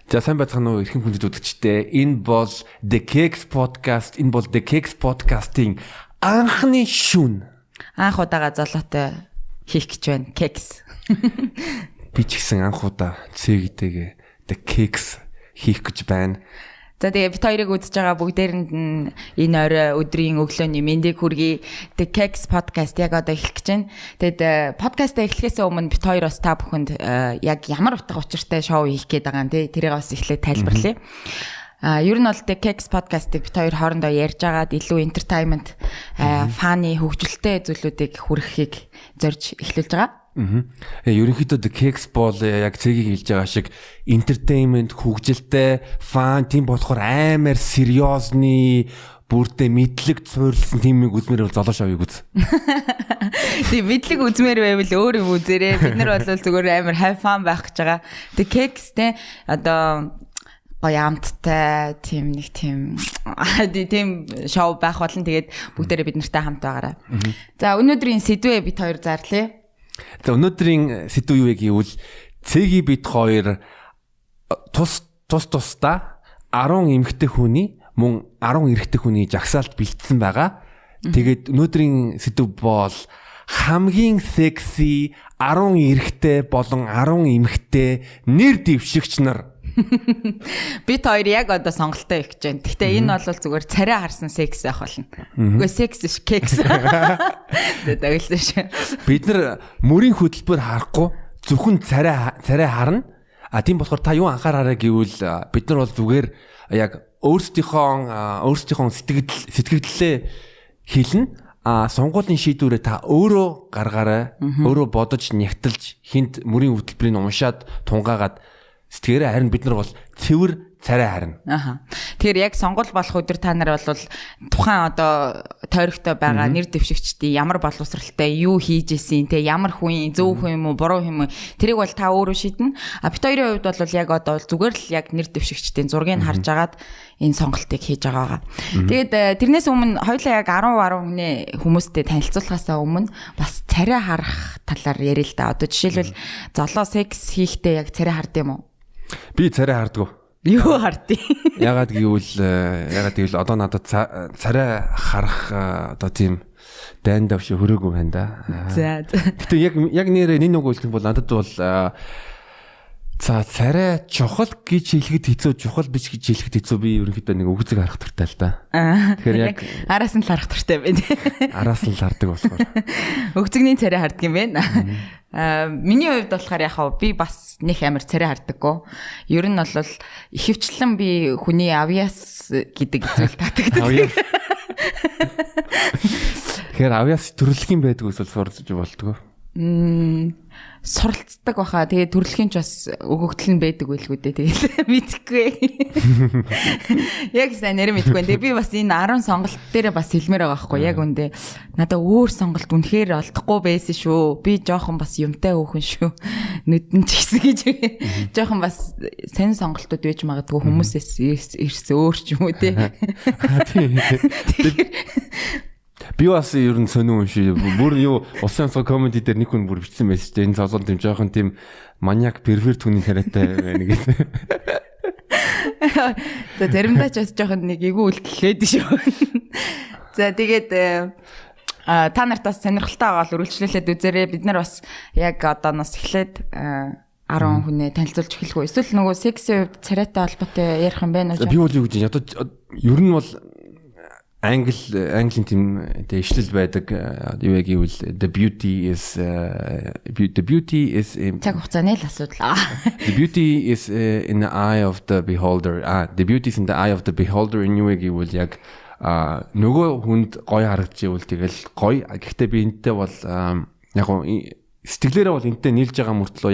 За, сайн байцгаана уу, эрхэм хүндэт үзэгчдээ. Энэ бол The Cakes Podcast. Энэ бол The Cakes Podcast-ийн анхны шүн. Анх удаага золоотой хийх гэж байна. Кекс. Би ч гэсэн анх удаа C гэдэг The Cakes хийх гэж байна. За, тэгээ бид хоёрыг үзэж байгаа бүгдээрэнд нь энэ орой өдрийн өглөөний мэндийг хүргэе. The Cakes Podcast яг одоо эхлэх гэж байна. Тэгээд подкаст эхлэхээс өмнө бид хоёр бас та бүхэнд яг ямар утга учиртай шоу хийх гээд байгаа юм те, тэрийг бас эхлээд тайлбарлая. А ер нь бол The Cakes podcast-ыг бид хоёр хоорондоо ярьж агаад илүү entertainment, funny, хөгжилтэй зүйлүүдийг хүргэхийг зорж эхлүүлж байгаа. Аа. Ерөнхийдөө The Cakes бол яг цэгийг хэлж байгаа шиг entertainment, хөгжилтэй, fun, тийм болохоор амар seriousны бүрдээ мэдлэг суурилсан тийм нэг үзмээр бол золоо шоуыг үз. Тийм, мэдлэг үзмээр байвал өөр юм үзээрэй. Бид нар бол зүгээр амар have fun байх гэж байгаа. The Cakes те, одоо гоё амттай тийм нэг тийм тийм шоу байх болно. Тэгээд бүгдээрээ бид нартай хамт байгаарай. За, өнөөдрийн сэдвээ бид хоёр зарлая. За, өнөөдрийн сэдв юу вэ гэвэл цэги бид хоёр тус тус тусдаа 10 эмэгтэй хүний мөн 10 эрэгтэй хүний жагсаалт бэлдсэн байгаа. Тэгээд өнөөдрийн сэдв бол хамгийн секси 10 эрэгтэй болон 10 эмэгтэй нэр дэвшигч нар. Бид хоёр яг одоо сонголтоо хийх гэж байна. Гэхдээ энэ бол зүгээр царай харсан секс байх болно. Үгүй, секс биш, кекс. Тэгээд тагласан шүү. Бид нар мөрийн хөтөлбөр харахгүй, зөвхөн царай царай харна. А тийм болохоор та юу анхаараарай гэвэл бид нар бол зүгээр яг өөрсдийнхөө өөрсдийнхөө сэтгэл сэтгэгдлээ хэлнэ. А сонгуулийн шийдвэрээ та өөрөө гаргаарай. Өөрөө бодож, нягталж, хинт мөрийн хөтөлбөрийг уншаад тунгаагаад сэтгэгээрэй. Харин бид нар бол цэвэр царай харна. Аха. Тэгэхээр яг сонгуул болох өдөр та нар бол тухайн одоо тойрогтой байгаа нэр дэвшигчдийн ямар боловсралтай, юу хийж исэн, те, ямар хүн, зөв хүн юм уу, буруу хүн юм уу, тэрийг бол та өөрөө шийднэ. А бид хоёрын хувьд бол яг одоо зүгээр л яг нэр дэвшигчдийн зургийг харж агаад энэ сонголтыг хийж байгаа. Тэгээд тэрнээс өмнө хоёулаа яг 10 10 хүнээ хүмүүстэй танилцуулахаасаа өмнө бас царай харах талаар яриа л да. Одоо жишээлбэл, золоо секс хийхдээ яг царай хард юм уу? Би царай хардгуу. Юу хардیں۔ Ягаад гэвэл одоо надад царай харах одоо тийм дайн давш хөрөөгүй байна да. За. Гэтэ яг нэрээ нэг нэг үлдэх бол надад бол за, царай чухал гэж хэлэхэд хэцүү, чухал биш гэж хэлэхэд хэцүү. Би ерөнхийдөө нэг өгзөг харах дуртай л да. Тэгэхээр яг араас нь л харах дуртай байна. Араас нь л хардаг болохоор. Өгзөгний царай харддаг юм байна. Аа, миний хувьд болохоор яг хав би бас нэг амар царай хардаггүй. Ер нь бол ихэвчлэн би хүний авьяас гэдэг зүйл татагддаг. Авьяас. Тэгэхээр авьяас төрөлхийн байдаг эсвэл сурч болдгоо. Суралцдаг баха. Тэгээ төрөлхийн ч бас өгөгдөл нь байдаг байлгүй дээ. Тэгэл мэдэхгүй. Яг сайн нэр мэдэхгүй. Тэгээ би бас энэ 10 сонголт дээрээ бас хэлмээр байгаа байхгүй. Яг үндэ надаа өөр сонголт үнэхээр олдохгүй байсан шүү. Би жоохон бас юмтай хөөхөн шүү. Нүдэн ч гэсэн гэж. Жоохон бас сайн сонголтууд байж магадгүй хүмүүсээс ирсэн өөр ч юм уу те. Тэгэхээр би бас ер нь сонин юм шиг. Бүр юу, усан онцгой comedy дээр нэг хүн бүр бичсэн байсан чинь энэ золон тийм жоохон тийм маньяк, pervert хүний царайтай байна гэдэг. За, заримдаа ч бас жоохон нэг эвгүй үйлдэл байдаг шүү. За, тэгээд та нарт бас сонирхолтой байгаа бол үргэлжлүүлээд үзээрэй. Бид нар бас яг одооноос эхлээд 10 хүнээ танилцуулж эхлэх үү? Эсвэл нөгөө сексийн хувьд царайтай холбоотой ярих юм байна уу? Би бол юу гэж, одоо ер нь бол английн тийм тэ ишлэл байдаг, юу вэ гэвэл the beauty is in Цаг хугацааны л асуудал. The beauty is in the eye of the beholder. А, the beauty is in the eye of the beholder. Энэ юу вэ гэвэл яг нөгөө хүнд гоё харагдчихвэл тэгэл гоё. Гэхдээ би энэтэй бол яг сэтгэлээрээ бол энэтэй нийлж байгаа мөртлөө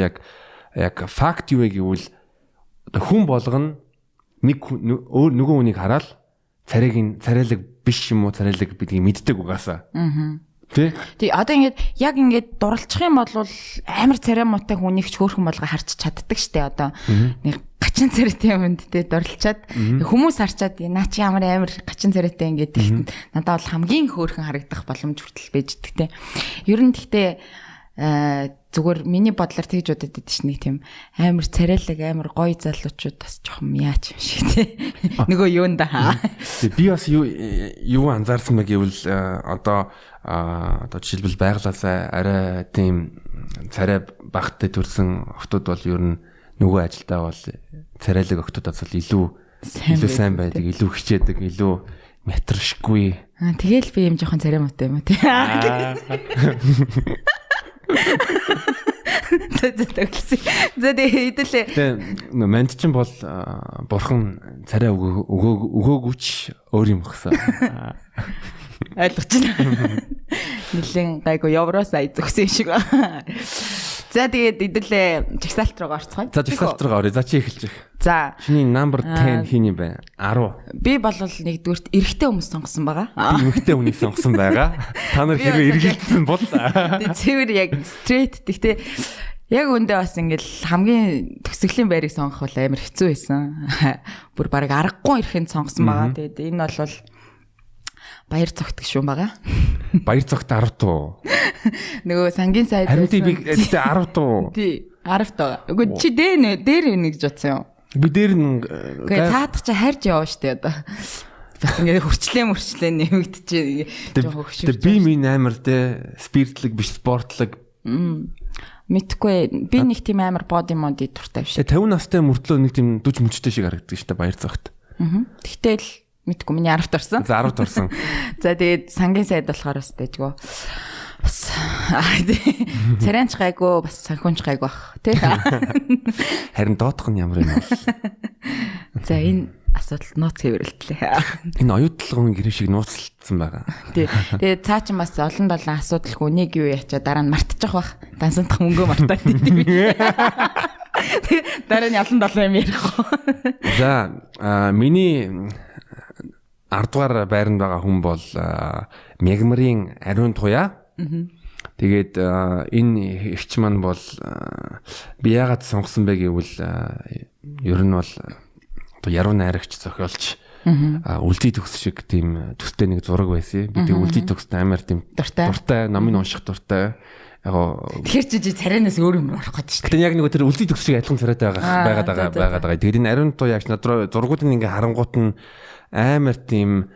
яг факт юу вэ гэвэл одоо хүн болгоно нэг өөр нөгөө хүнийг хараад царайг нь царайлаг биш юм уу, царайлаг бидгийг мэддэг угаасаа. Аа. Тэ? Тий, одоо ингээд яг ингээд дурлчих юм бол амар царай муутай хүнийг ч хөөрхөн болго харч чаддаг штэ. Одоо нэг гачин царайтай юмд те дурлчаад хүмүүс харчаад, наа чи ямар амар гачин царайтай ингээд тэгт надад бол хамгийн хөөрхөн харагдах боломж хүртэл байж дэгтэй. Ер нь гэхдээ Зүгээр миний бодлоор тэгж бодод идэв чинь нэг тийм амар царайлаг амар гоё залуучууд бас жоохон яач юм шиг тий. Нөгөө юунда. Би бас юу анзаарсан бэ гэвэл одоо жишээлбэл байглаасаа арай тийм царай багтай төрсэн охтууд бол ер нь нөгөө ажилдаа бол царайлаг охтуудаас бол илүү сайн байдаг, илүү хичээдэг, илүү метршгүй. Тэгэл би юм жоохон царай муутай юм уу тий. За тэгэлсэн. За тэгээ хэдүүлээ. Тэгээ манд чинь бол бурхан царай өгөөгүйч өөр юм өгсөн. Ойлгож байна. Нилээн гайгүй евроос ая зөксөн юм шиг байна. За тэгээд хэдүүлээ жагсаалт руу орцгоё. За жагсаалт руу оръё. За чи эхэлж. За. Чиний number 10 хин юм бэ? 10. Би бол нэгдүгüрт эрэгтэй хүмүүс сонгосон байгаа. Би эмэгтэй хүнийг сонгосон байгаа. Та нар хэрвээ эргэлдсэн бол тэг цэвэр яг straight. Тэгтээ яг үндэ бас ингээл хамгийн төгсгөлийн байрыг сонгох бол амар хэцүү байсан. Бүр бараг аргагүй ирэхэнд сонгосон байгаа. Тэгээд энэ бол баяр цогт гişүн байгаа. Баяр цогт 10 туу. Нөгөө сангийн сайд байсан. Харин би гэтээ 10 туу. Тий, 10 туу. Үгүй чи дээр нэг гэж бодсон юм. Би дээр нь үгүй цаадах чи хайрж яваа штэ одоо. Бас ингээд хөрчлээ нэмэгдчихээ. Жохоо хөшөрч. Би минь амар те спиртлэг биш спортлог. Мэдхгүй би нэг тийм амар боди моди дуртай биш. 50 настай мөртлөө нэг тийм 40 мөчтэй шиг харагддаг штэ баяр цогт. Тэгтэл мэдгүй миний 10-т орсон. За 10-т орсон. За тэгээд сангийн сайд болохоор бас дэжгөө. Бас царайнч гайгүй бас санхүүнч гайгүй бах тий. Харин доодох нь ямар юм бол. За энэ асуудал нууц хэврэлтлээ. Энэ оюутлогын гэрээ шиг нууцлалцсан байгаа. Тий. Тэгээд цаа чин бас олон долон асуудалгүй нэг юу ячаа дараа нь мартчих бах. Дансандах мөнгөө мартаад идэв. Дараа нь олон долон юм ярихгүй. За миний 10 дугаар байранд байгаа хүн бол Мягмарын Ариун Туяа. Тэгээд энэ эгч маань бол би яагаад сонгосон бэ гэвэл ер нь бол одоо яруу найрагч зохиолч үлдий төгс шиг тийм төстэй нэг зураг байсан. Би тэг үлдий төгсд амар тийм дуртай номыг унших дуртай. Яг тэгэхээр чи царайнаас өөр юм орох гээд шүү дээ. Гэтэ яг нэг тэр үлдий төгс шиг адилхан царайтай байгаад байгаа. Тэгээд энэ Ариун Туяагч над руу зургуудын ингээ харангуут нь амар тийм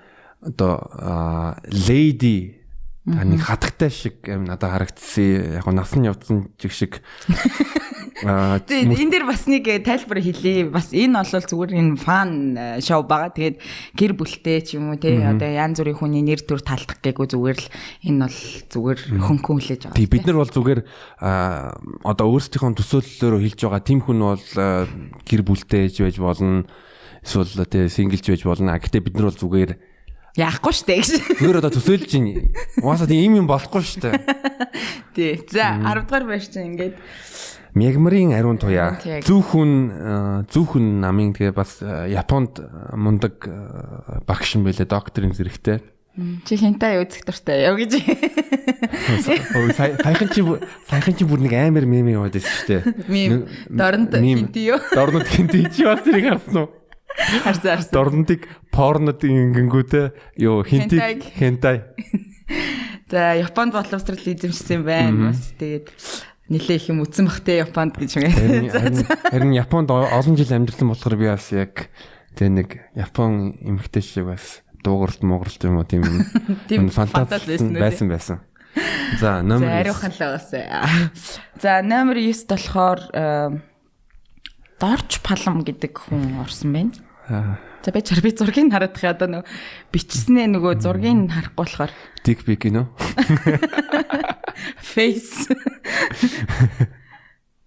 одоо леди нэг хатагтай шиг надад харагдсан. Яг нас нь явдсан чиг шиг. Тэгээд энэ дэр бас нэг тайлбар хэлье. Бас энэ бол зүгээр энэ фан шоу байгаа. Тэгээд гэр бүлтэй ч юм уу те одоо янз бүрийн хүний нэр төр талдах гээгүй зүгээр л энэ бол зүгээр хөнгөн хүлээж байгаа. Тий бид нар бол зүгээр одоо өөрсдийнхөө төсөөллөөрөө хэлж байгаа. Тим хүн бол гэр бүлтэй ч байж болно. Эсвэл те синглч байж болно. Гэхдээ бид нар бол зүгээр яахгүй штэ гэж. Зүгээр одоо төсөөлж чинь. Угаасаа тийм юм болохгүй штэ. Тий. За 10 дугаар байр чинь ингээд Мягмарын Ариун Туяа. Зүүхүн намын тэгээ бас Японд мундаг багш юм байлээ, докторын зэрэгтэй. Чи хинтай үзэх дуртай яа гэж. Ой саяхан чи бүр нэг амар мем яваад байсан штэ. Мем. Дорнод хинти юу? Дорнод хинти чи бас тэрийг харсан уу? Харсан. Дорнодыг порнод ингэнгүүтээ юу хинти хентай. За Японд боловсрал эзэмшсэн байна. Бас тэгээд нилээ их юм үтсэн бах те Японд гэж юм. Харин Японд олон жил амьдсан болохоор би бас яг тэ нэг Япон эмэгтэй шиг бас дуугаралт муугаралт юм уу тийм юм фантази байсан. За номер 9 ариухан л байгаас. За номер 9 болохоор Дорж Палам гэдэг хүн орсон байна. За би чар би зургийг хараадах одоо нөгөө бичснээ нөгөө зургийг харахгүй болохоор dick pic гинөө. Face.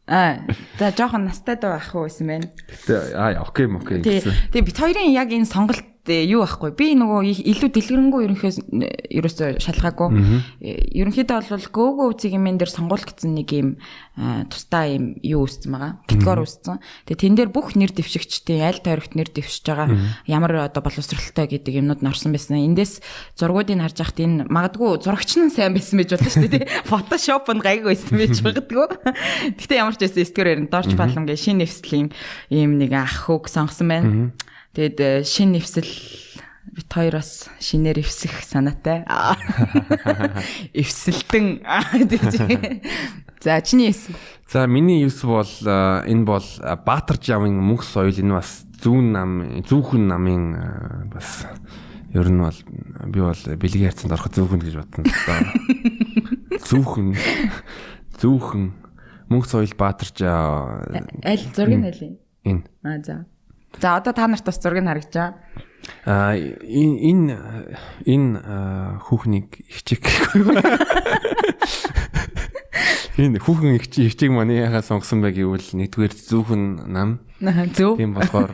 За жоохон настай дуу ах уу байсан байна. Гэтэ окей. Тэгээ бит хоёрын яг энэ сонголт юу байхгүй. Би нөгөө илүү дэлгэрэнгүй ерөөсөө шалгаагүй. Ерөнхийдөө бол GoGo үзгийн дээр сонгуул гэсэн нэг юм тусдаа юм юу үүссэн байгаа. Категори үүссэн. Тэгээ тэн дээр бүх нэр дэвшигчдийн аль тойрогт нэр дэвшиж байгаа ямар одоо боловсралтай гэдэг юмнууд нь орсон байсан. Эндээс зургуудыг харж байхад энэ магадгүй зурагч нь сайн байсан байж болно шүү дээ. Photoshop нь гайгүй байсан байж магадгүй. Гэтэ ямар ч байсан 9 дугаар байранд Дорж Палам гэх шинэ нэвслийн ийм нэг ах хүүг сонгосон байна. Тэгэд шинэ нэвсэл бит хоёр бас шинээр эвсэх санаатай. Эвсэлтэн гэж. За чиний 9. За миний 9 бол энэ бол Баатар Жавын мөнх соёл, энэ бас зүүн нам, зүүхэн намын бас ер нь бол би бол бэлгийн харьцаанд орох зүүхэн гэж бодно л доо. Зүүхэн мөнх соёл Баатар Жав. Аль зураг нь аль юм? Энэ. Аа за. За одоо та нарт бас зураг нь харагдаж байгаа. Аа энэ энэ хүүхнийг ихчиг. Энэ хүүхэн ихчиг маань яхаа сонгосон бэ гэвэл нэгдүгээр зүүхэн нам. Зөв. Тийм болохоор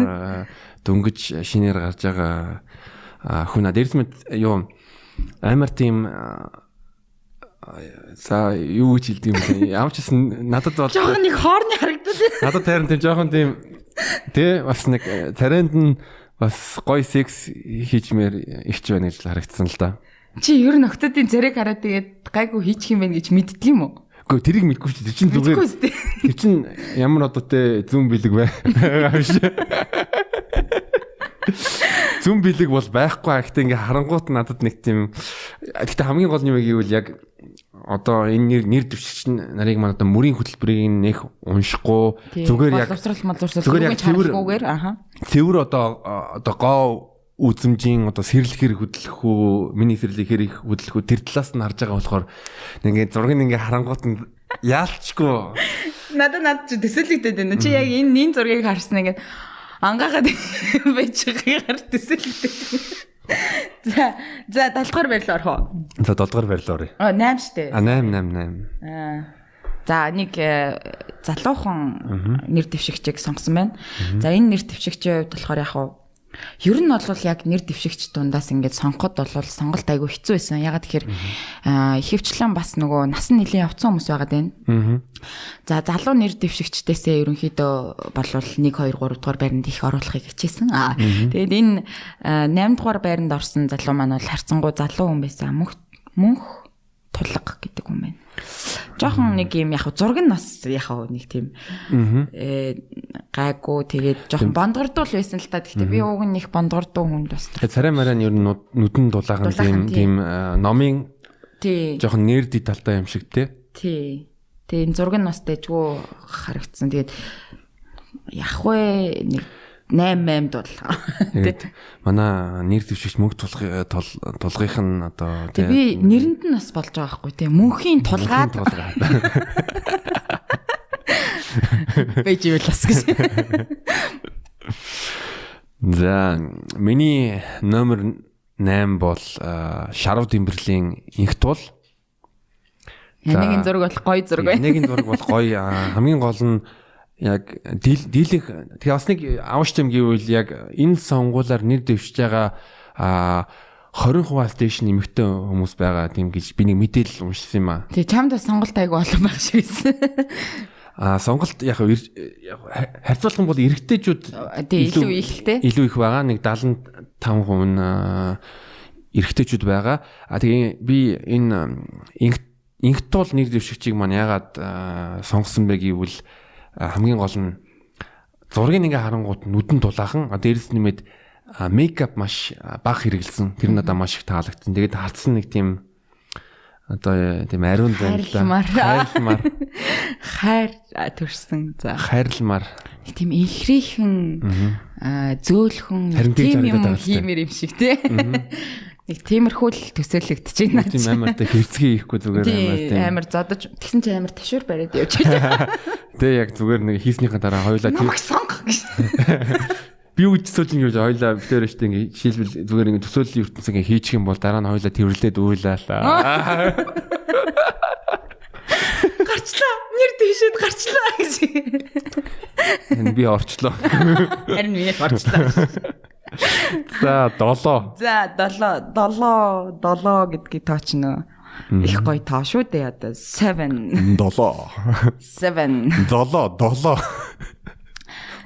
дөнгөж шинээр гарч байгаа хүн. Дээрс мэд юу амар тийм за юу гэж хэлдэг юм бэ? Ямар ч гэсэн надад бол жоохон нэг хоорны харагдал. Надад харин тийм жоохон тийм тэ бас нэг царайнд нь бас гоё секс хийжмээр ихч байна гэж харагдсан л да. Чи ер нь октодын царайг хараад тэгээд гайгүй хийчих юм байна гэж мэддэг юм уу? Үгүй тэрийг мэдгүй чи. Тэр чинь зүгээр. Тэр чинь ямар одоо те зүүн бэлэг бай. Зүүн бэлэг бол байхгүй. Гэхдээ ингээ харангуут надад нэг тийм. Гэхдээ хамгийн гол нь юу гэвэл яг одоо энэ нэр дэвшигч нарыг маань одоо мөрийн хөтөлбөрийг нэх уншихгүй зүгээр яг боловсрол цэвэр аха цэвэр одоо гоо үзэмжийн одоо сэрлэхэр хөдлөх үү, миний сэрлийг хэр их хөдлөх үү тэр талаас нь харж байгаа болохоор ингээ зургийг ингээ харангуут нь яалчгүй надад чи төсөөлөгдөд байна. Чи яг энэ зургийг харсан ингээд ангаагаад байж байгаагаар төсөөлөгдөд. За 7 дугаар байрлал орох уу? За 7 дугаар байрлал оръё. А 8 штэ. А 8 8 8. Аа. За нэг залуухан нэр дэвшигчийг сонгосон байна. За энэ нэр дэвшигчийн хувьд болохоор яг уу ер нь бол яг нэр дэвшигч дундаас ингээд сонгоход бол сонголт айгүй хэцүү байсан. Ягаад тэгэхээр ихэвчлэн бас нөгөө насан нэлийн явцсан хүмүүс байгаад байна. За залуу нэр дэвшигчдээсээ ерөнхийдөө бол 1 2 3 дугаар байранд их оруулахыг хичээсэн. Тэгээд энэ 8 дугаар байранд орсон залуу маань бол харьцангуй залуу хүн байсан. Мөнх тулга гэдэг хүн байна. Жохон нэг юм яг зураг нь бас яг нэг тийм гайгүй тэгээд жохон бондгордуул байсан л та. Гэхдээ би уг нь их бондгордуу хүнд бас. Царай мараа нь ер нь нүдэн дулаахан тийм номын жохон нэрди талтай юм шиг тий. Тий. Тэгээ энэ зураг нь бас дэжгүй харагдсан. Тэгээд яг вэ нэг 8 8-д бол. Тэгээд манай нэр дэвшигч мөнх тулгынх нь одоо тий би нэрэнд нь бас болж байгаа байхгүй тий мөнхийн тулгаад байж ивэл бас гэж. За миний номер 8 бол Шарав Дэмбэрлийн инх тул. Янагийн зураг бол гоё зураг байна. Янагийн зураг бол гоё. Хамгийн гол нь яг дийлэх тэгээ бас нэг авч юм гэвэл яг энэ сонгуулаар нэр дэвшиж байгаа 20%-аас дээш нэмэгтэй хүмүүс байгаа тийм гэж би нэг мэдээлэл уншсан юм аа. Тэгээ чамд бас сонголт айгүй олон байх шиг байсан. Сонголт яг харьцуулах юм бол эрэгтэйчүүд илүү их л те. Илүү их байгаа. Нэг 75% нь эрэгтэйчүүд байгаа. Тэгээ би энэ инх тул нэр дэвшигчийг маань яагаад сонгосон бэ гэвэл хамгийн гол нь зургийг ингээ харангуут нүдэн дулаахан, дээрэс нэмээд мейкап маш бага хэрэгэлсэн. Тэр надад маш их таалагдсан. Тэгээд харцсан нэг тийм одоо тийм ариун байна л да. Хайрламар. Хайр төрсөн. За. Хайрламар. Нэг тийм инхрийнхэн зөөлхөн тийм юм хиймэр юм шиг тий. Нэг тиймэрхүү л төсөөлөгдөж байна. Тийм амар тэ хэрцгий хийхгүй зүгээр амар тийм. Амар зодож тэгсэн чинь амар ташуур бариад явж байгаа. Тэ яг зүгээр нэг хийснийхээ дараа хоёулаа тийм сонго гэж. Би үгүй төсөөлж ингэж хоёулаа битээр штэ ингэ жишээлбэл зүгээр ингэ төсөөллийн ертөнц ингэ хийчих юм бол дараа нь хоёулаа тэрвэрлээд уйлаалаа. Гарчлаа. Нэр дэвшээд гарчлаа гэж. Энэ би орчлоо. Харин би орчлоо. За 7. За 7 7 7 гэдгийг тоочно. Их гоё тоо шүү дээ одоо 7 7 7 7 7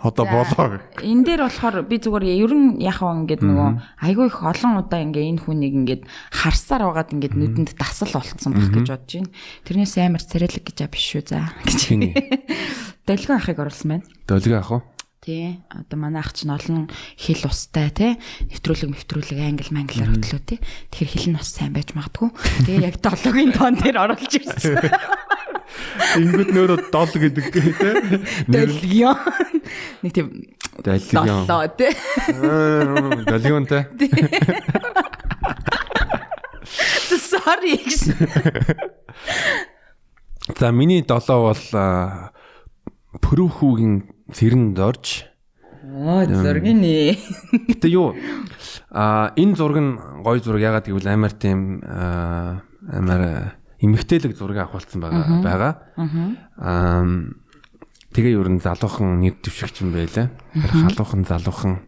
одоо болоо. Энэ дээр болохоор би зүгээр ер нь яг хаа ингээд нөгөө айгүй их олон удаа ингээ энэ хүнийг ингээд харсаар байгаад ингээд нүдэнд дасал болцсон байх гэж бодож байна. Тэрнээс амар царайлаг гэж биш шүү за гэж. Долгион ахыг оруулсан байна. Долгион ах уу? Тий. Одоо манай ах чинь олон хэл устай тий. Нэвтрүүлэг англи манглиар хөтлөө тий. Тэгэхээр хэл нь бас сайн байж магадгүй. Тэгээ яг долоогийн тоон дээр оруулж ирсэн. Ингүүд нөөрэ дол гэдэг тий. Долгион. Нэг тийм Долгион. Доллоо тий. Долгион тий. Sorry. За миний долоо бол Пүрүүхүүгийн цэрэнд орж. Оо зургийн нэ. Гэтэ юу энэ зураг нь гоё зураг, ягаад гэвэл амар тийм амар эмэгтэйлэг зураг авахулсан байгаа. Тэгээ ер нь залуухан нэр дэвшигч юм байлаа. Халуухан залуухан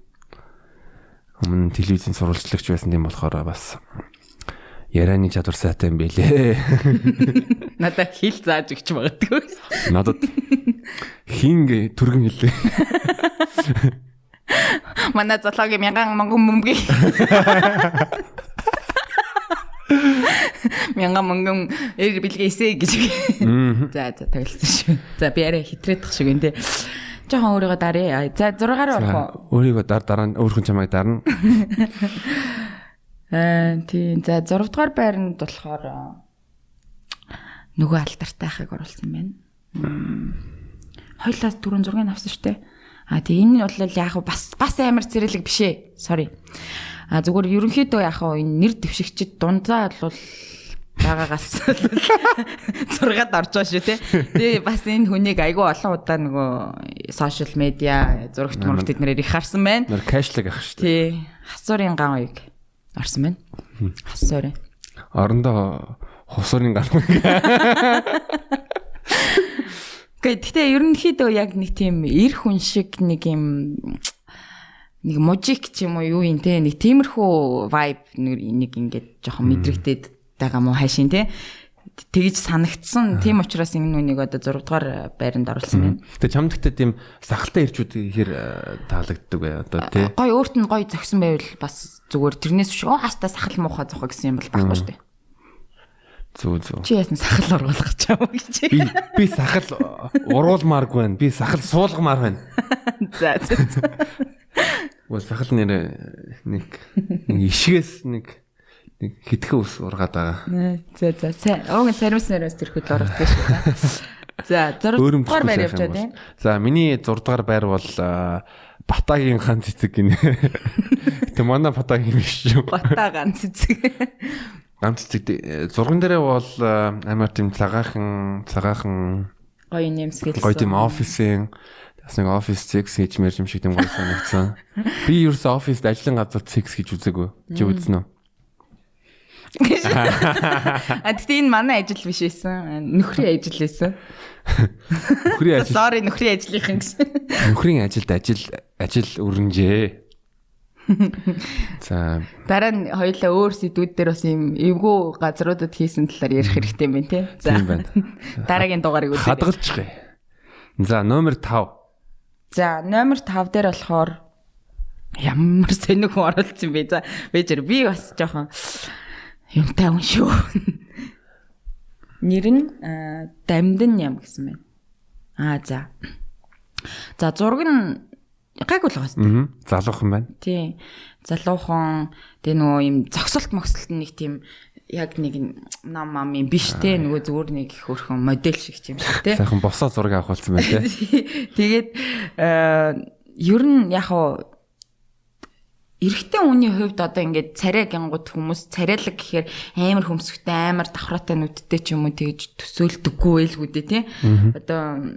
өмнө телевизийн сурвалжлагч байсан юм болохоор бас ярианы чадвар сайтай юм байлээ. Надад хэл зааж өгч магадгүй. Надад хин түргэн хэлээ. Манай золоогийн мянган монгон бөмбөгийг. Мянган монгон эр бэлгээ эсэ гэж. За за тоглолцсон шүү. За би арай хитрээд тах шиг байна те. Жохон өөрийгөө даръя. За 6-аар орох уу? Өөрийгөө дар, дараа нь өөрхөн чамайг дарна. Тийм. За 6 дугаар байранд болохоор нөгөө алдартай ахыг оруулсан байна. Хоёлаа түрүүн зургийг авсан шүү дээ. А тий энэ нь бол яг бас амар цэрэлэг биш ээ. Sorry. А зүгээр ерөнхийдөө яг энэ нэр дэвшигчд дундаа бол байгаагаас 6-ад орж байгаа шүү те. Тэгээ бас энэ хүнийг айгүй олон удаа нөгөө сошиал медиа зурагт мурагт эднэрээр их харсан байна. Нэр кэшлэг ах шүү. Тий. Хасуурын ган уяг орсон байна. Хасуурын. Орондоо хусуурын ган уяг. Гэхдээ ерөнхийдөө яг нэг тийм эр хүн шиг нэг юм нэг мужик ч юм уу юу юм те, нэг тиймэрхүү vibe нэг ингээд жоохон мэдрэгдээд байгаа мó хайшин те, тэгж санагдсан. Тийм учраас энэ нүнийг одоо 6 дугаар байранд оруулсан байна. Тэгээ чамд гэхдээ тийм сахалтай ирчүүд хэр таалагддаг вэ одоо те? Гой өөрт нь гой зогсон байвал бас зүгээр, тэрнээс биш оо хаста сахал муухай зохоо гэсэн юм бол байхгүй шүү дээ. Зүг зүг. Чи яасан сахал ургуулах чам гэж. Би сахал уруулмааргүй байна. Би сахал суулгамаар байна. За за. Бол сахал нэр нэг ишгээс нэг хитгэн ус ургаад байгаа. За за. Ууг саримс наримс тэрхүүд ургадаг шүү. За 6 дугаар байр явж байгаа тийм. За миний 6 дугаар байр бол Батагийн хан цэцэг гинэ. Тэ манай Батагийн биш шүү. Бата ган цэцэг. Ганц цэцэг зурган дээрээ бол амар тийм цагаахан гоё нэмсгэлсэн. Гоё тийм офисын бас нэг офис секс гэж мэрж юм шиг тийм гоё санагдсан. Би ерөөсөө офист ажлын газар секс гэж үзээгүй. Чи үзсэн үү? А тэгтээ энэ манай ажил биш байсан. Нөхрийн ажил байсан. Нөхрийн ажил. Sorry, нөхрийн ажлынхан гэж. Нөхрийн ажилд ажил өрнжээ. За дараа нь хоёулаа өөр сэдвүүд дээр бас юм эвгүй газруудад хийсэн талаар ярих хэрэгтэй юм байна те. За тийм байна. Дараагийн дугаарыг үзье. Хадгалчих. За номер 5. За номер 5 дээр болохоор ямар сонир хүн оролцсон бэ? За бэжэр би бас жоохон юмтай хүн шүү. Нэр нь Дамдын ям гэсэн байна. Аа за. За зураг нь гайгүй л байгаа юм. Залуухан байна. Тийм. Залуухан тэгээ нөгөө юм зогсолт могсолт нэг тийм яг нэг нам ам юм биш те, нөгөө зүгээр нэг их хөрхөн модель шиг юм шиг те. Сайхан босоо зураг авах болсон байна те. Тэгээд ер нь яг хуу эрэгтэй хүний хувьд одоо ингээд царай гингууд хүмүүс царайлаг гэхээр амар хөмсгтэй, амар давхраатай нүдтэй ч юм уу тэгж төсөөлдөггүй байлгүй дээ тий. Одоо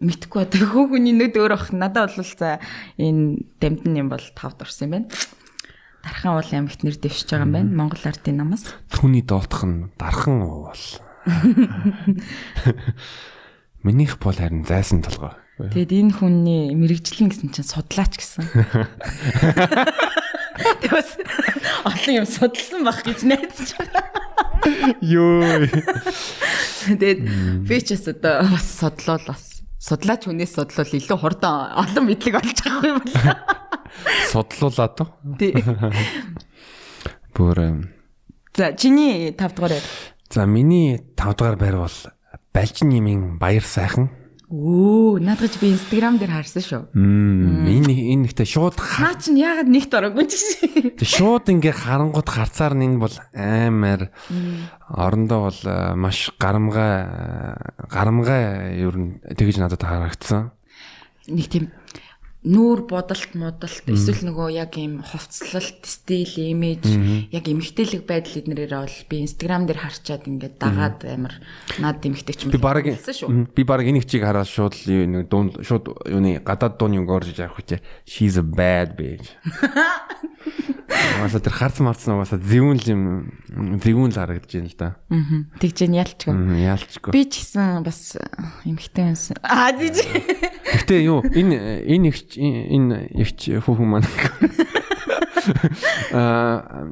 мэдхгүй одоо хүний нүд өөр бах. Надад бол за энэ дамдын юм бол 5-д орсон юм байна. Дархан уул аймагт нэр дэвшиж байгаа юм байна. Монгол ардын намаас. Түүний доотх нь дархан уул. Минийх бол харин зайсан толгой. Тэгэд энэ хүний мэрэгжлийн гэсэн чинь судлаач гэсэн. Тэг бас олон юм судалсан байх гэж найдаж байгаа. Йоо. Тэгээд би ч бас одоо бас судлуул бас судлаач хүнээс судлуул илүү хурдан олон мэдлэг олж авах юм байна. Судлуулаад уу? Тий. Бүр. За чиний 5 дугаар байр. За миний 5 дугаар байр бол Балжин нэмийн Баяр сайхан. Өө, наадах чи би Instagram дээр харсан шүү. Энэ ихтэй шууд наа чинь яагаад нэгт ороогүй ч гэсэн. Тэг шууд ингээ харангууд харцаар нь энэ бол амар орондоо бол маш гарамгай ер нь тэгж надад харагдсан. Нэг тийм нүүр бодолт модалт эсвэл нөгөө яг ийм хувцлалт, стил, имиж, яг эмэгтэйлэг байдал эднэрээр бол би Instagram дээр харчаад ингээд дагаад амар над эмэгтэй ч юм би баг энэ хчиг хараад шууд нэг дуун шууд юуны гадаад дууны юм орж авах гэж she's a bad bitch. Угаасаа тэр харц марцсан угаасаа зэвүүн л юм зэвүүн л харагдаж байна л да. Аа. Тэгж нь ялчгүй. Ялчгүй. Би ч гэсэн бас эмэгтэй юмсан. Аа тийж. Гэтэ юу энэ их энэ ихч хүүхэн маань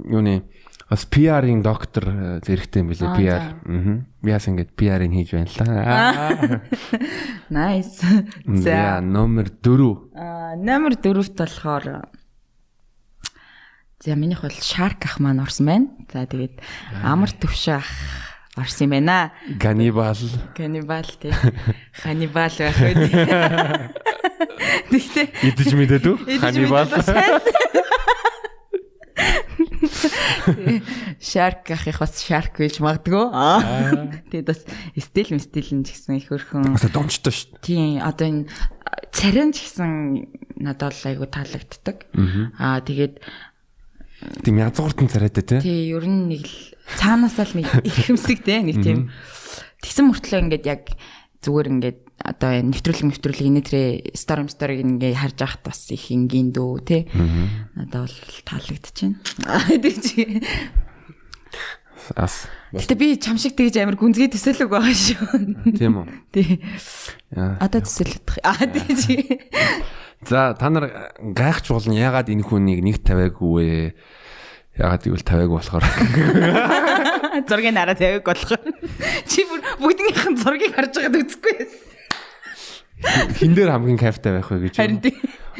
юуны бас PR-ын доктор зэрэгтэй юм билээ PR. Аа. Би бас ингээд PR-ыг хийж байна л та. Nice. За номер 4. Номер 4-т болохоор за минийх бол Shark ах маань орсон байна. За тэгээд амар төвшөө ах орсон юм байна. Ганнибал. Ганнибал тий. Ханнибал байх үү. Тэгтээ идэж мэдээд үү? Ханнибал. Shark ахих бас shark гэж магадгүй. Тэгээд бас стил мстил нь ч гэсэн их хөрхөн. Бас дончтой шүү. Тийм, одоо энэ царин ч гэсэн надад бол айгу таалагддаг. Тэгээд тийм язгууртан царайтай тий. Тий, ер нь нэг л цаанаасаа л нэг эрхэмсэг тий, нэг тийм. Тэгсэн мөртлөө ингээд яг зүгээр ингээд одоо нэвтрүүлэг энэ тэрэ story ингээд харж байхад бас их энгийн дөө тий. Надад бол таалагдчихэв. Тий чи. Ас. Гэтэ би чам шиг тэгж амар гүнзгий төсөөлөг байгаа шүү. Тийм үү? Тий. Одоо төсөөлөх. Тий чи. За та нар гайхч болно ягаад энэ хүнийг нэг тавиагүй вэ? Ягаад гэвэл тавиагүй болохоор. Зургийг нараа тавиагүй болохоор. Чи бүр бүгднийх нь зургийг харж байгаад үзэхгүй байсан. Хин дээр хамгийн кайфтай байх вэ гэж. Харин тий.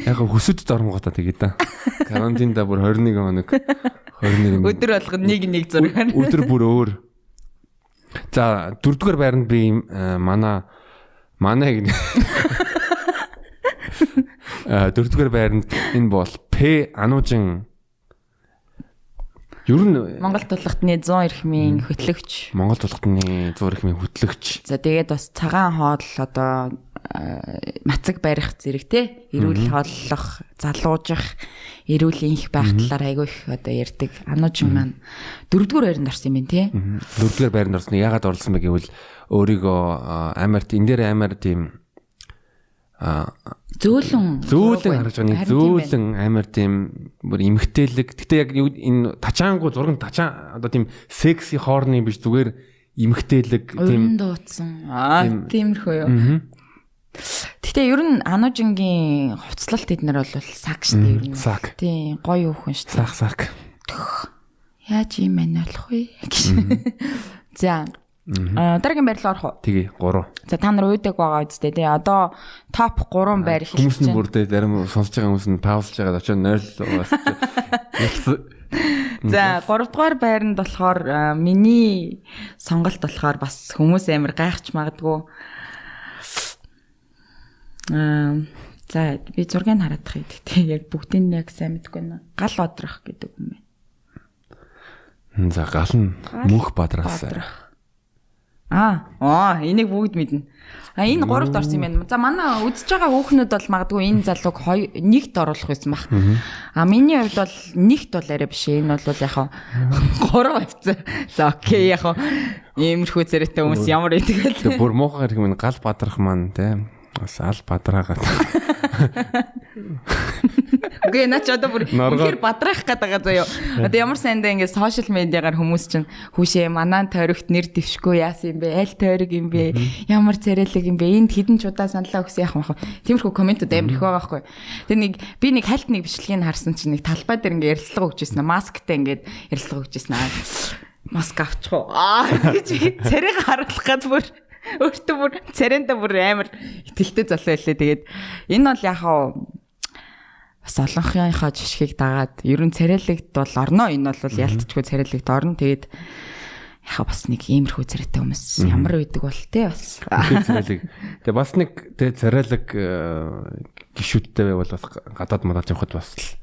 Яг хөсөд дормготой тэгээ да. Карантинда бүр 21 хоног 21 өдөр болгоно нэг зураг. Өдөр бүр өөр. За дөрөвдүгээр байранд би манай гэнэ. Дөрөвдүгээр байранд энэ бол П Анужин. Ер нь Монгол тулгтны 100 эрхмийн хөтлөгч. Монгол тулгтны 100 эрхмийн хөтлөгч. За тэгээд бас цагаан хоол одоо мацаг барих зэрэг те эрүүл хооллох, залуужих, эрүүл инх байх талаар айгүй их одоо ярьдаг. Анужин маань дөрөвдүгээр байранд орсон юм байна те. Дөрөвдүгээр байранд орсон. Яагаад орлсон бэ гэвэл өөрийгөө амар энэ дээр амар тийм зөөлөн харж байгаа нэг зөөлөн амар тийм бүр эмгтээлэг. Гэтэ яг энэ тачаангу зураг тачаан одоо тийм секси хоорны биш зүгээр эмгтээлэг тийм дууцсан. Тиймэрхүү юу. Гэтэ ер нь Анужингийн хувцлалт эднэр бол сак шүү дээ ер нь. Тийм гоё хүүхэн шүү дээ. Сак. Яаж юм байна болох вэ? За дараагийн байрлал орох уу? Тэгээ 3. За та нар уйдаг байгаа үстэй тий. Одоо топ 3 байр эхэлж байна. Хүмүүс нь бүр тий зарим сонсож байгаа хүмүүс нь паузлж байгаад очоо 0 бас. За 3 дугаар байранд болохоор миний сонголт болохоор бас хүмүүс амар гайхч магадгүй. За би зургийг хараадах юм. Гэтэ яг бүгдийг нь яг сайн мэдгүй байна. Гал бадрах гэдэг юм байна. За гал нь мөнх бадраас. Энийг бүгд мэднэ. Энэ 3-т орсон юм байна. За манай үзэж байгаа хүүхнүүд бол магадгүй энэ залууг нэгт оруулах байсан бах. Миний хувьд бол нэгт бол арай биш. Энэ бол яг 3 авцаа. За окей яг иймэрхүү царайтай хүмүүс ямар байдаг вэ? Тэг бүр муухай хэрэг минь гал бадрах маань те. Бас ал бадраагаад. Үгүй наа ч одоо бүр үнэхээр бадраах гээд байгаа заяо. Одоо ямар сайндаа ингээд сошиал медиагаар хүмүүс чинь хүүшээ манаа тойрогт нэр дэвшгүй яасан юм бэ? Аль тойрог юм бэ? Ямар царайлаг юм бэ? Энд хэдэн ч удаа саналаа өгсөн яах юм бэ? Тиймэрхүү комментүүд амар их байгаа байхгүй. Тэр нэг би нэг хальт нэг бичлэгийг харсан чинь нэг талбай дээр ингээд ярилцлага өгч ирсэн. Масктай ингээд ярилцлага өгч ирсэн. Маск авчих уу? Гэж царайг харуулах гээд бүр өөртөө бүр царайндаа бүр амар итгэлтэй залуу байлээ. Тэгээд энэ бол яг бас олонхынхаа жишгийг дагаад ер нь царайлагд бол орно. Энэ бол ялтчгүй царайлагд орно. Тэгээд яг бас нэг иймэрхүү царайтай хүмүүс ямар байдаг бол те бас. Царайлаг Тэгээ бас нэг тэгээ царайлаг гişүүдтэй байвал бас гадаад мадаад явхад бас л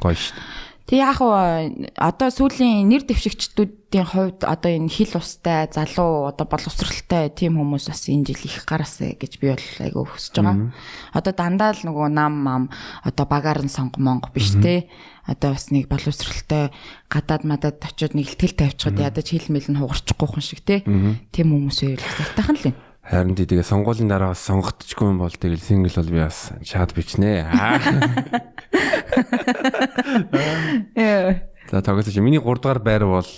гоё шүү дээ. Тэг яг одоо сүүлийн нэр дэвшигчдүүдийн хувьд одоо энэ хил устай залуу одоо боловсралтай тийм хүмүүс бас энэ жил их гараасай гэж би бол айгүй хүсэж байгаа. Одоо дандаа л нөгөө нам мам одоо багаар нь сонго монго биш те. Одоо бас нэг боловсралтай гадаад мадад очиод нэг ихтгэл тавьчихад ядаж хил мэл нь хугарчихгүй хүн шиг те. Тийм хүмүүс байвал сайтайхан л юм. Харин тий тэгээ сонгуулийн дараа бас сонгогдчихгүй юм бол тэгэл сингл бол би бас чат бичнэ. За тоглож. Миний 3 дугаар байр бол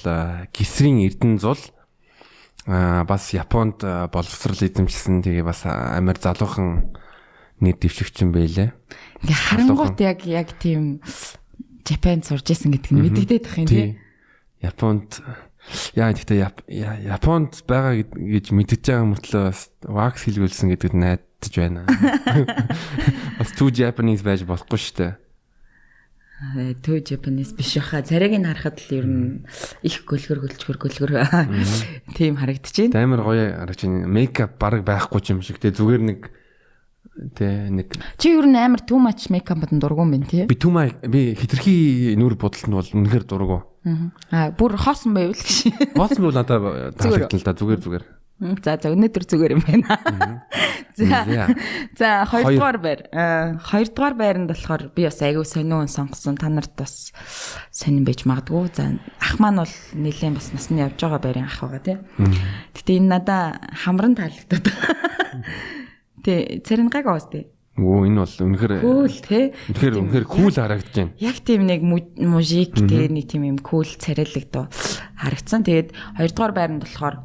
Гисрийн Эрдэнэ зул. Бас Японд боловсрал эзэмшсэн. Тэгээ бас амар залуухан нэр дэвшигч юм байлээ. Ингээ харангуут яг тийм Японд сурж исэн гэдг нь мэдэгдээд тах юм тий. Японд яа гэхдээ Японд байгаа гэж мэдэж байгаа мөртлөө бас вакс хийлгүүлсэн гэдэгт найдаж байна. Бас too Japanese байж болохгүй шүү дээ. Too Japanese биш хаа. Царайг нь харахад л ер нь их гөлгөр тийм харагдчихээн. Амар гоё харагдаж байна. Мейкап бараг байхгүй юм шиг те зүгээр нэг тэ нэг чи ер нь амар too much makeup-д дургу юм байна тий. Би too much би хитрхи нүр будалт нь бол үнэхээр дургу. Аа бүр хоосон байвал гэж. Хоосон бол надад таалагдана л да зүгээр. За өнөөдөр зүгээр юм байна. За хоёрдугаар байр. Хоёрдугаар байранд болохоор би бас айгүй сонин сонгосон. Та нарт бас сонин байж магадгүй. За ах маань бол нэлээд бас насны явж байгаа байрын ах байгаа тий. Гэтэ энэ надаа хамран таалагдаад. Тэ царин гайг аас тий. Өө энэ бол үнэхээр кул тий. Үнэхээр кул харагдаж байна. Яг тийм нэг мужик тий нэг тийм юм кул царайлаг доо харагдсан. Тэгээд хоёрдугаар байранд болохоор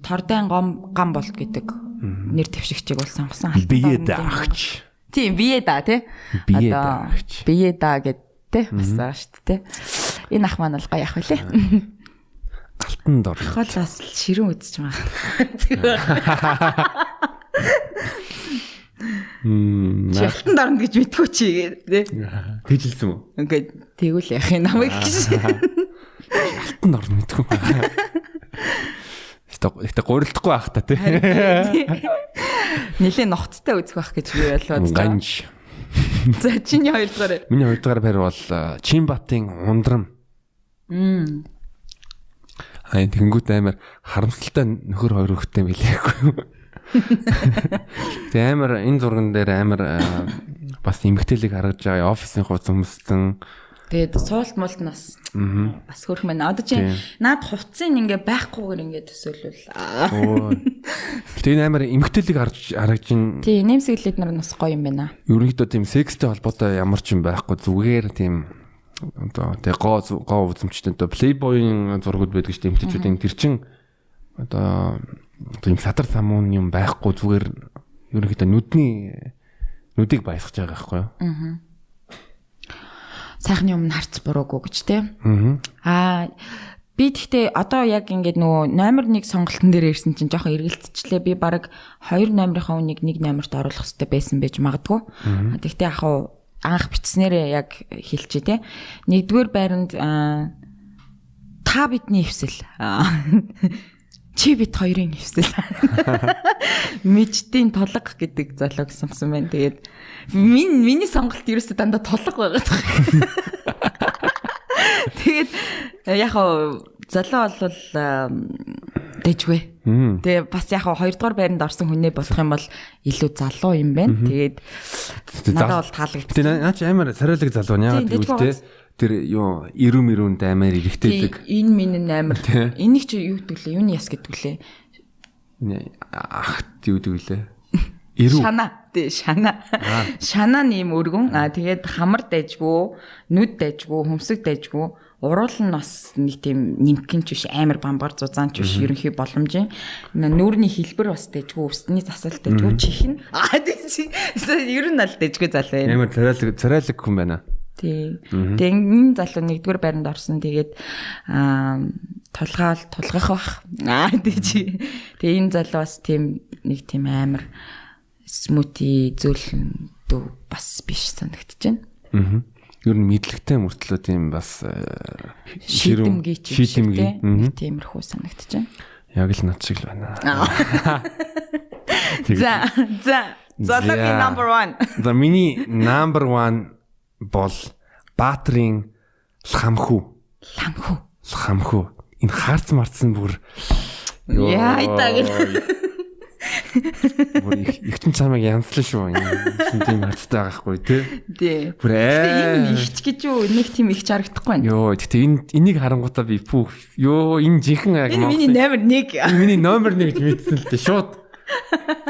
Тордайн гам болт гэдэг нэр дэвшигчийг бол сонгосон. Бие даагч. Тийм бие даа тий. Одоо бие даа гэд тий бас байгаа шүү дээ. Энэ ах маань бол гоё ах байлээ. Алтан дор. Ах бол бас ширүүн үзэж байгаа. Чи алтан дорно гэж мэдгүй чи тий. Тэжилсэн үү? Ингээд тэгвэл яах юм намайг гэж. Алтан дорно мэдгүй. Гэтэ гурилдахгүй байх та тий. Нилээ ногцтой үзэх байх гэж би бол бодож байгаа. Ганж. За чиний хоёрдугаар. Миний хоёрдугаар байр бол Чинбатын ундрам. Аа тэгэнгүүт амар харамсалтай нөхөр хоёр хөхтэй билээгүй юу. Тэгээ амар энэ зурган дээр амар бас эмгтээлэг харагдаж байгаа. Офисын хувцас өмссөн. Тэгээд суулт муулт нь бас бас хөөрхөн байна. Одоо чи наад хувцсыг ингээ байхгүйгээр ингээ төсөөлвөл. Гэтэ энэ амар эмгтээлэг харагдаж байна. Тий, нэмсэглээд нар бас гоё юм байна. Ерөнхийдөө тийм секстэй холбоотой ямар ч юм байхгүй зүгээр тийм одоо тэгээ гоо үзэмжтэй одоо Playboy-ын зургууд байдаг шүү дээ эмгтээчүүдийн тэр чин одоо тийм садар самуун юм байхгүй зүгээр ерөнхийдөө нүдийг баясгаж байгаа байхгүй юу? Аа. Сайхны өмнө харц буруугүй гэж те. Аа би тэгтээ одоо яг ингээд нөгөө номер 1 сонголтон дээр ирсэн чинь жоохон эргэлзчихлээ. Би баг 2 номерынхаа үнийг 1 номерт оруулах хэрэгтэй байсан байж магадгүй. Тэгтээ яг хуу анх бичснээрээ яг хэлчихье те. Нэгдүгээр байранд та бидний эвсэл. Чи бит хоёрын эвсэл. Миждийн тулга гэдэг залууг сонгосон байна. Тэгээд миний сонголт ерөөсөө дандаа тулга байгаад байгаа. Тэгээд яг залуу бол дэжгүй. Тэгээ бас яг хоёрдугаар байранд орсон хүнээ бодох юм бол илүү залуу юм байна. Тэгээд надад бол таалагдсан. Тэгээ наа чи амар царайлаг залуу. Яагаад гэвэл те тэр юу ирүүм ирүүнд амар эргэжтэйдэг. Энэ минь амар. Энийг чи юу гэдэг лээ? Юуны яс гэдэг лээ? Ахт юу гэдэг лээ? Ирүү. Шана. Тий, шана. Шана нь ийм өргөн. Аа тэгээд хамар дайжгүй, нүд дайжгүй, хөмсөг дайжгүй. Уруул нь бас нэг тийм нимхэн ч биш, амар бамбар зузаан ч биш, ерөнхий боломжийн. Нүүрний хэлбэр бас дайжгүй, өсний засал дайжгүй, чих нь. Аа тий. Ер нь аль дайжгүй залуу юм. Амар царайлаг хүн байна. Тий. Тэгээ энэ залуу нэгдүгээр байранд орсон. Тэгээд тулгаал тулгах бах. Аа тий чи. Тэгээ энэ залуу бас тийм нэг тийм амар смути зөөлөн дүү бас биш санагдаж байна. Аа. Ер нь мэдлэгтэй мөртлөө тийм бас шийдэмгий шийдэмгий нэг тиймэрхүү санагдаж байна. Яг л над шиг л байна. За за. Зологийн number 1. За, миний number 1 бол Баатрын Лхамхүү. Ламхүү. Лхамхүү. Энэ харц марцсан бүр. Яа ита гэх. Бүр их чин чамайг янзлаа шүү. Энэ тийм харцтай байгаа хгүй тий. Тий. Бүр Энэ ээ. ихч гэж юу, нэг тийм ихч харагдахгүй байна. Йоо, гэхдээ энэ энийг харангуутаа би пүү. Йоо, энэ жинхэнэ яг Энэ миний номер 1. Энэ миний номер 1 гэж мэдсэн л дээ. Шууд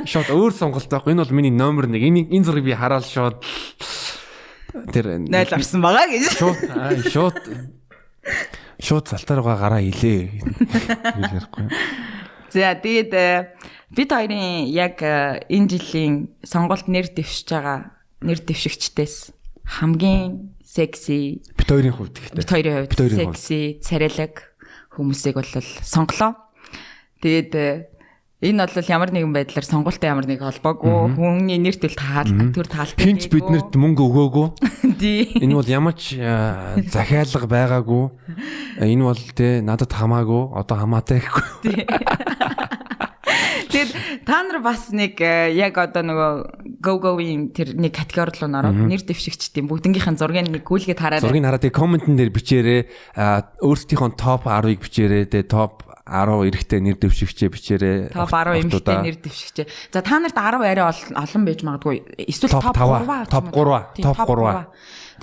шууд өөр сонголт байхгүй. Энэ бол миний номер 1. Энэ зургийг би хараад шууд тэр 0 орсон байгаа гэж. Шууд аа, шууд шууд залтаа руугаа гараа илээ гэж ярихгүй. За, тэгээд бид хоёрын яг энэ жилийн сонголт нэр дэвшиж байгаа нэр дэвшигчдээс хамгийн секси Бид хоёрын хувьд гэхдээ. Бид хоёрын хувьд Бид хоёрын хувьд. секси царайлаг хүмүүсийг бол сонголоо. Тэгээд энэ бол ямар нэгэн байдлаар сонголттой ямар нэг холбоогүй, хүний нэр төл таал төр таалтай. Хинч биднэрт мөнгө өгөөгүй. Тий. Энэ бол ямар ч захиалга байгаагүй. Энэ бол те надад хамаагүй. Одоо хамаатай гэхгүй. Тэгээд та нар бас нэг яг одоо нөгөө go go-ийн тэр нэг категори руу ороод нэр дэвшигчдийн бүгднгийнхэн зургийг нэг гүйлгээд хараарай. Зургийг хараад тэгээ comment-эн дээр бичээрэй. Өөрсдийнхөө топ 10-ыг бичээрэй. Тэгээ топ 10 эрэгтэй нэр дэвшигчээ бичээрэй. Топ 10 эмэгтэй Охтуудаа. нэр дэвшигчээ. За, та нарт 10 арай олон байж магадгүй. Эсвэл Топ топ 5, 3 топ 3, топ 3.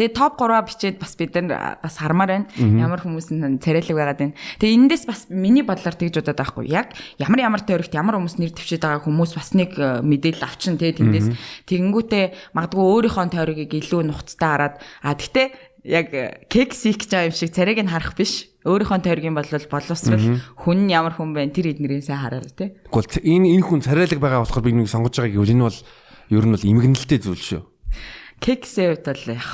Тэгээ топ 3 бичээд бас бид нар бас хармаар байна. Ямар хүмүүс нь царайлаг байгаад байна. Тэгээ эндээс бас миний бодлоор тэгж бодоод байхгүй. Яг ямар ямар тойрогт ямар хүмүүс нэр дэвшээд байгаа хүмүүс бас нэг мэдээлэл авчин те тэндээс тэгэнгүүтээ магадгүй өөрийнхөө тойргийг илүү нухацтай хараад, а тэгтээ яг кекс их гэж байгаа юм шиг царайг нь харах биш. Өөрийнхөө тойргийн бол боловсрал, хүн нь ямар хүн байна, тэр эднэрийн сайн хараарай те. Тэгвэл энэ хүн царайлаг байгаа болохоор би нэг сонгож байгаа гэвэл энэ бол ер нь бол эмгэнэлтэй зүйл шүү. Кексийн хувьд бол яг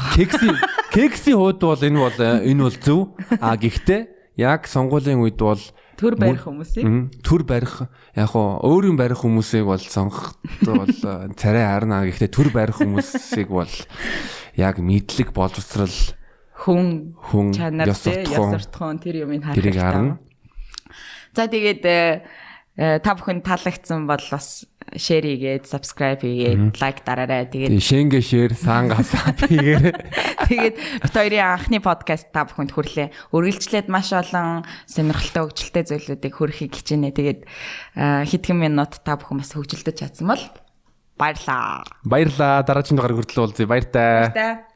Кексийн хувьд бол энэ бол зөв. А гэхдээ яг сонгуулийн үед бол төр барих хүмүүсийг төр барих, яг хоо өөрийн барих хүмүүсийг бол сонгоход бол царай харна. Гэхдээ төр барих хүмүүсийг бол яг мэдлэг, боловсрал, хүн хүн чанар ёс те, ёс суртахуун суртахуун, тэр юмыг харах тэрийг хэрэгтэй. харна. За, тэгээд та бүхэн таалагдсан бол бас share хийгээд, subscribe хийгээд, like дараарай. Тэгээд Тэгээ шенгэ share, саанга sub хийгээрэй. Тэгээд бид хоёрын анхны подкаст та бүхэнд хүрлээ. Үргэлжлээд маш олон сонирхолтой, хөгжилтэй зүйлүүдийг хүргэхийг хичээнэ. Тэгээд хэдхэн минут та бүхэн бас хөгжилдөж чадсан бол баярлаа. Баярлаа. Дараагийн дугаар хүртэл уулзъя. Баяртай. Баяртай.